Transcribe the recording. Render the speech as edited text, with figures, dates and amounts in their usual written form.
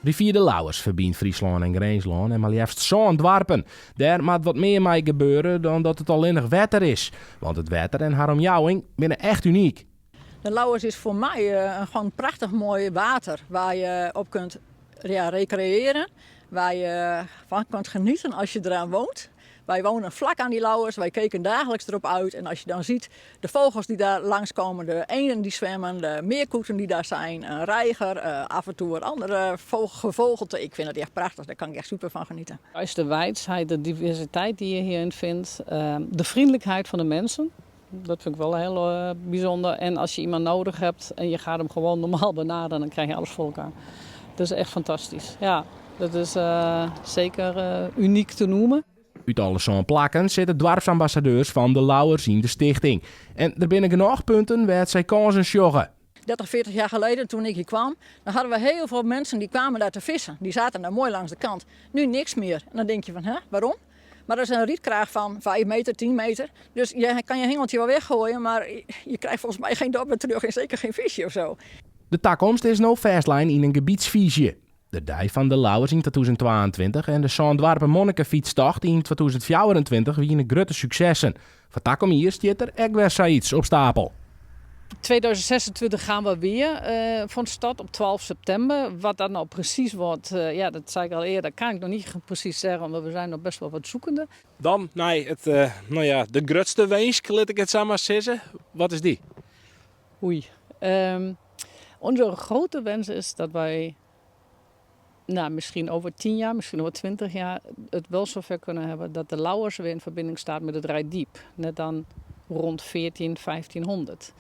Rivier de Lauwers ferbynt Fryslân en Grinslân en mar leafst sân doarpen. Dêr moat wat mear mei gebeure dan dat it allinnich wetter is. Want it wetter en har omjouwing binne echt unyk. De Lauwers is foar my in gewoon prachtich moai water waar je op kunt, ja, recreëren. Waar je van kunt genieten als je eraan woont. Wij wonen vlak aan die Lauwers, wij keken dagelijks erop uit. En als je dan ziet de vogels die daar langskomen, de eenden die zwemmen, de meerkoeten die daar zijn, een reiger, af en toe wat andere gevogelte. Ik vind het echt prachtig, daar kan ik echt super van genieten. Juist de wijsheid, de diversiteit die je hierin vindt, de vriendelijkheid van de mensen. Dat vind ik wel heel bijzonder. En als je iemand nodig hebt en je gaat hem gewoon normaal benaderen, dan krijg je alles voor elkaar. Dat is echt fantastisch. Ja, dat is zeker uniek te noemen. Ut alle sân plakken sitte doarpsambassadeurs fan de Lauwers yn de stichting. En der binne genôch punten wêr't sy kânsen sjogge. 30, 40 jaar geleden, toen ik hier kwam, dan hadden we heel veel mensen die kwamen daar te vissen. Die zaten daar mooi langs de kant. Nu niks meer. En dan denk je van, hè, waarom? Maar dat is een rietkraag van 5 meter, 10 meter. Dus je kan je hengeltje wel weggooien, maar je krijgt volgens mij geen dop meer terug en zeker geen visje of zo. De takomst is no fêstlein yn in gebietsfyzje. De Dei fan de Lauwers yn 2022 en de Sândoarpen Monnikefytstocht yn 2024 wiene grutte suksessen. Foar takom jier stiet der ek wer sayts op stapel. 2026 gaan we weer van start op 12 september. Wat dat nou precies wordt, ja, dat zei ik al eerder, kan ik nog niet precies zeggen, want we zijn nog best wel wat zoekende. Dan nei it, no ja, de grutste winsk, lit ik it sa mar sizze. Wat is dy? Oei. Onze grote wens is dat wij, nou, misschien over 10 jaar, misschien over 20 jaar, het wel zover kunnen hebben dat de Lauwers weer in verbinding staat met het Reitdiep. Net dan rond 14, 1500.